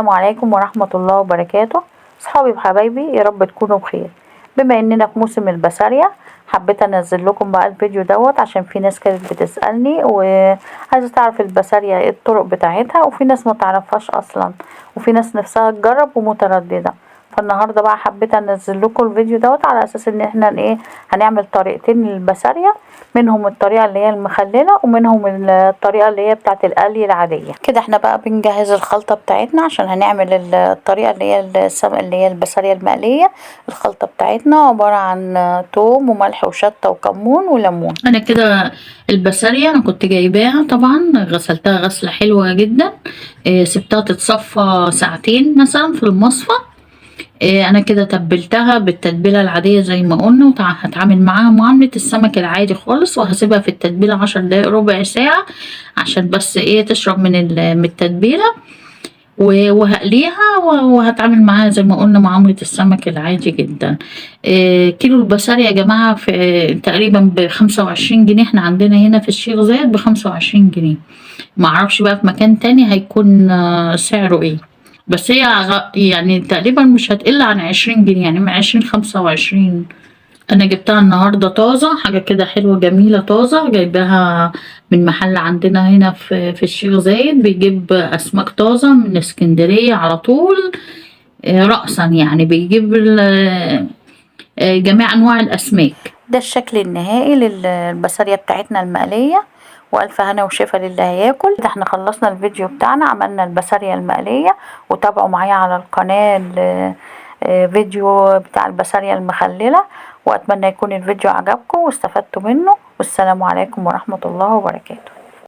السلام عليكم ورحمة الله وبركاته. اصحابي وحبايبي، يا رب تكونوا بخير. بما اننا في موسم البسارية، حبيت انزل لكم بقى الفيديو دوت عشان في ناس كانت بتسألني وعايزة تعرف البسارية ايه الطرق بتاعتها، وفي ناس ما تعرفهاش اصلا، وفي ناس نفسها تجرب ومترددة. فالنهارده بقى حبيت انزل لكم الفيديو دوت على اساس ان احنا ايه هنعمل طريقتين للبسارية، منهم الطريقة اللي هي المخلله ومنهم الطريقة اللي هي بتاعه القلي العادية. كده احنا بقى بنجهز الخلطة بتاعتنا عشان هنعمل الطريقة اللي هي البسارية المقليه. الخلطة بتاعتنا عبارة عن توم وملح وشطه وكمون وليمون. انا كده البسارية انا كنت جايباها طبعا، غسلتها غسله حلوة جدا، سبتها تتصفى ساعتين مثلا في المصفى. انا كده تبلتها بالتتبيله العادية زي ما قلنا، وهتعامل معاها معاملة السمك العادي خالص، وهسيبها في التتبيله 10 دقايق ربع ساعة عشان بس ايه تشرب من التتبيله، وهقليها وهتعامل معاها زي ما قلنا معاملة السمك العادي جدا. كيلو البسارية يا جماعة في تقريبا ب25 جنيه، احنا عندنا هنا في الشيخ زايد ب25 جنيه، معرفش بقى في مكان تاني هيكون سعره ايه، بس هي يعني تقريبا مش هتقل عن 20 جنيه، يعني من 20 25. انا جبتها النهارده طازة، حاجة كده حلوة جميلة طازة، جايباها من محل عندنا هنا في الشيخ زايد، بيجيب اسماك طازة من اسكندرية على طول، رأسا يعني بيجيب جميع انواع الاسماك. ده الشكل النهائي للبسارية بتاعتنا المقليه، والف هنا وشفا للي هياكل. ده احنا خلصنا الفيديو بتاعنا، عملنا البسارية المقليه، وتابعوا معايا على القناة فيديو بتاع البسارية المخلله، واتمنى يكون الفيديو عجبكم واستفدتوا منه. والسلام عليكم ورحمة الله وبركاته.